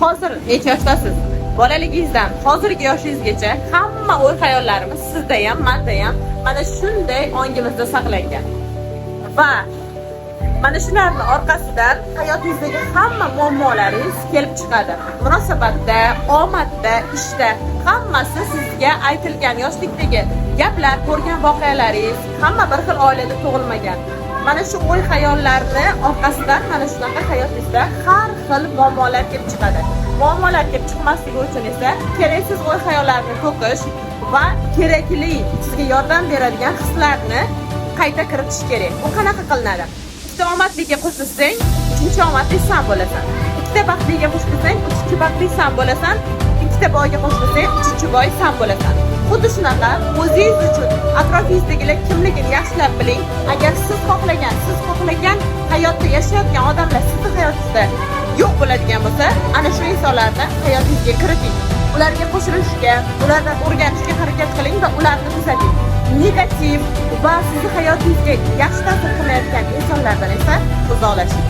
Hozir necha yoshdasiz? Bolaligingizdan hozirgi yoshingizgacha hamma o'y xayollarimiz sizda ham, manda ham mana shunday ongimizda saqlangan. Va mana shularni orqasidan hayotingizdagi hamma muammolaringiz kelib chiqadi. Munosabatda, omadda, ishda hammasi sizga aytilgan yoshlikdagi gaplar, ko'rgan voqealaringiz, hamma bir xil oilada tug'ilmagan. Mana shu o'y xayollarni orqasidan mana shunaqa hayotingizda har xil muammolar kelib chiqadi. Muammolar kelib chiqmasligi uchun esa keraksiz o'y xayollarni to'qish va kerakli, sizga yordam beradigan hislarni qayta kiritish kerak. Bu qanaqa qilinadi? Ikkita omadliga qo'shilsang, uchinchi omadli san bo'lasan. Ikkita baxtliga qo'shilsang, uchinchi baxtli san bo'lasan. Ikkita boyga qo'shilsang, uchinchi boy san bo'lasan. Xuddi shunaqa o'zingiz uchun atrofingizdagilar kimligini yaxshilab biling. Agar siz xohlagan hayotda yashayotgan odamlar sizni hayotingizda yo'q bo'ladigan bo'lsa, ana shu insonlarni hayotingizga kiriting. Ularga qo'shilishga, ulardan o'rganishga harakat qiling va ularni tuzating. Negativ va sizni hayotingizga yaxshi ta'sir qilmayotgan insonlardan esa uzoqlashing.